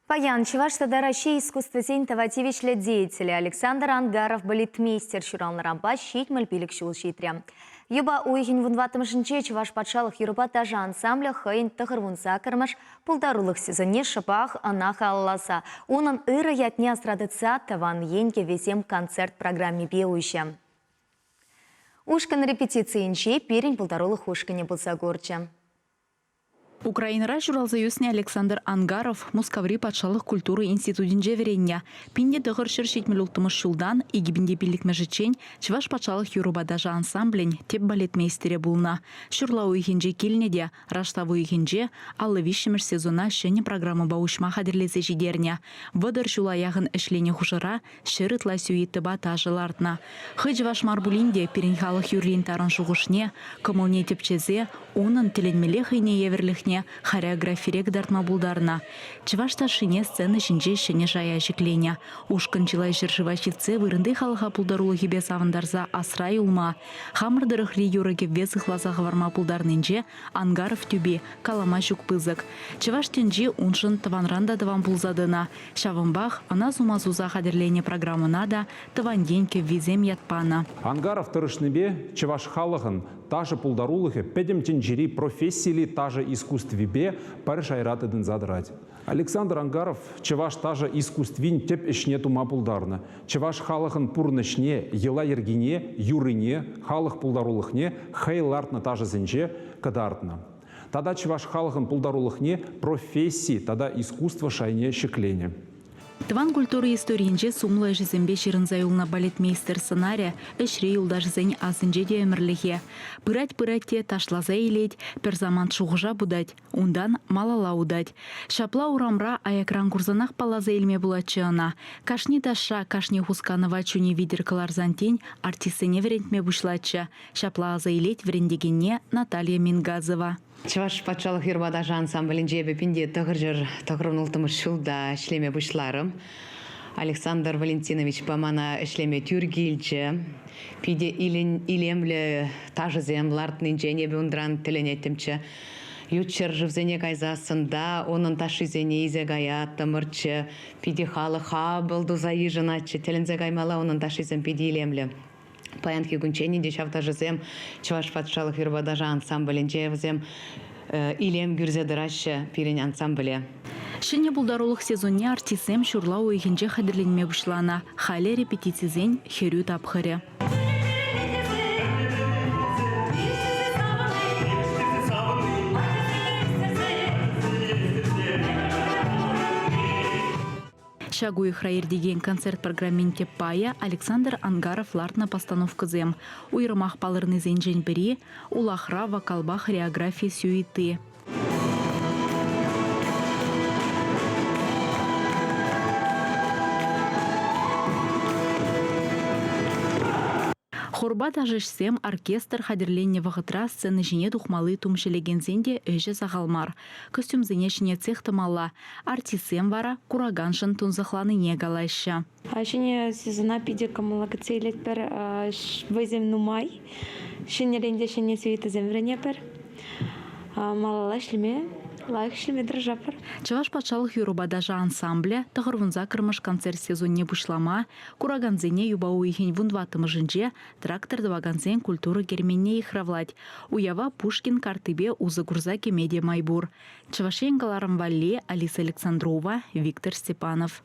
Паян Чӑваш тата Раҫҫей искусствӑсен тава тивӗҫлӗ деятелӗ Александр Ангаров балетмейстер ҫуралнӑранпа 75 ҫул ҫитрӗ. Юпа уйӑхӗн вунтӑваттӑмӗшӗнче Чӑваш патшалӑх юрӑпа ташӑ ансамблӗ хӑйӗн тӑхӑрвунсаккӑрмӗш пултарулӑх сезонне шӑпах ӑна халалласа унӑн ырӑ ятне асра тытса Тӑван ен кӗввисем концерт программипе уҫӗ. Ушкӑн репетицийӗнче пирӗн пултарулӑх ушкӑнӗ пулса курчӗ. Украинӑра ҫуралса ӳснӗ Александр Ангаров Мускаври патшалӑх культура институтӗнче вӗреннӗ. 1976 ҫултан 2005-мӗшӗччен Чӑваш патшалӑх юрӑпа ташӑ ансамблӗн тӗп балетмейстерӗ пулнӑ. Ҫурла уйӑхӗнче килнӗ те раштав уйӑхӗнче 53-мӗш сезона ҫӗнӗ программӑпа уҫма хатӗрлесе ҫитернӗ. 30 ҫула яхӑн ӗҫленӗ хушӑра Ҫӗр ытла сюитӑпа ташӑ лартнӑ. Хӑй чӑваш мар пулин те пирӗн халӑх юррин тарӑн шухӑшне, кӑмӑлне тӗпчесе унӑн тӗлӗнмелле хӑйне евӗрлӗхне хореографире кӑтартма пултарнӑ. Чӑваш ташшине сцена ҫинче ҫӗнӗ шая ҫӗкленӗ. Ушкӑн чылай ҫӗршыва ҫитсе вырӑнти халӑха пултарулӑхӗпе савӑнтарса асра юлма, хамӑр тӑрӑхри юрӑ-кӗвве сыхласа хӑварма пултарнинче Ангаров тӳпи калама ҫук пысӑк. Чӑваш тӗнчи уншӑн тӑванран та тӑван пулса тӑнӑ. Ҫавӑнпах ӑна сума суса хатӗрленӗ программӑна та Тӑван ен кӗввисем ят панӑ. Ангаров тӑрӑшнипе чӑваш халӑхӑн ташӑ пултарулӑхӗ пӗтӗм тӗнчери профессили ташӑ искусствипе пӗр шайра тытӑнса тӑрать. Александр Ангаров чӑваш ташӑ искусствин тӗп ӗҫне тума пултарнӑ. Чӑваш халӑхӑн пурнӑҫне, йӑла-йӗркине, юррине, халӑх пултарулӑхне хӑй лартнӑ ташӑсенче кӑтартнӑ. Тата чӑваш халӑхӑн пултарулӑхне професси тата искусство шайне ҫӗкленӗ. Тӑван культура историйӗнче сумлӑ ӗҫӗсемпе ҫырӑнса юлнӑ балетмейстер сӑнарӗ ӗҫри юлташӗсен асӗнче те ӗмӗрлӗхе. Пырать-пырать те ташласа илет, пӗр самант шухӑша путать, унтан малалла утать. Ҫапла урамра аякран курсанах палласа илме пулатчӗ ӑна. Кашни ташша, кашни хусканӑва чунӗ витӗр кӑларсан тин артистсене вӗрентме пуҫлатчӗ. Ҫапла аса илет вӗрентекенне Наталья Мингазова. Чӑваш патшалӑх юрӑпа ташӑ ансамблӗнче эпӗ пинте тӑхӑрҫӗр тӑхӑрвун улттӑмӗш ҫулта ӗҫлеме пуҫларӑм. Александр Валентиновичпа мана ӗҫлеме тӳр килчӗ. Питӗ илемлӗ ташӑсем лартнинчен эпӗ унран тӗлӗнеттӗмччӗ. Ют ҫӗршывсене кайсассӑн та унӑн ташшисене илсе каяттӑмӑрччӗ. Питӗ халӑх хапӑл туса йышӑнатчӗ. Тӗлӗнсе каймалла унӑн ташшисем питӗ илемлӗ. Паянхи кунччен ӗнтӗ ҫав ташӑсем Чӑваш патшалӑх юрӑпа ташӑ ансамблӗнче вӗсем илем кӳрсе тӑраҫҫӗ пирӗн ансамбле. Ҫӗнӗ пултарулӑх сезонне артистсем ҫурла уйӑхӗнче хатӗрленме пуҫланӑ. Халӗ репетицисен хӗрӳ тапхӑрӗ. Ҫак уйӑхра иртекен концерт программин тӗп пайӗ Александр Ангаров лартнӑ постановкӑсем. Уйрӑмах палӑрнисенчен пӗри, Улахра вокалпа хореографи сюити. Хорпа ташӑҫсем оркестр хатӗрленнӗ вӑхӑтра сцена ҫине тухмалли тум ҫӗлекенсен те ӗҫӗ сахал мар. Костюмсене ҫӗнетсех тӑмалла. Артистсем вара кураканшӑн тунсӑхланине калаҫҫӗ. Ҫӗнӗ сезона питӗ кӑмӑллӑ кӗтсе илетпӗр. Вӑйсем нумай. Ҫӗнӗрен те ҫӗнӗ сюитӑсем вӗренетпӗр. Малалла ӗҫлеме, лайӑх ӗҫлеме тӑрӑшатпӑр. Чӑваш патшалӑх юрӑпа ташӑ ансамблӗ тӑхӑрвунсаккӑрмӗш концерт сезонне пуҫлама куракансене юпа уйӑхӗн вунтӑваттӑмӗшӗнче трактор тӑвакансен культура керменне йыхравлать. Уява Пушкин карттипе усӑ курса кӗме те май пур. Чӑваш Ен кӑларӑм валли Алиса Александрова, Виктор Степанов.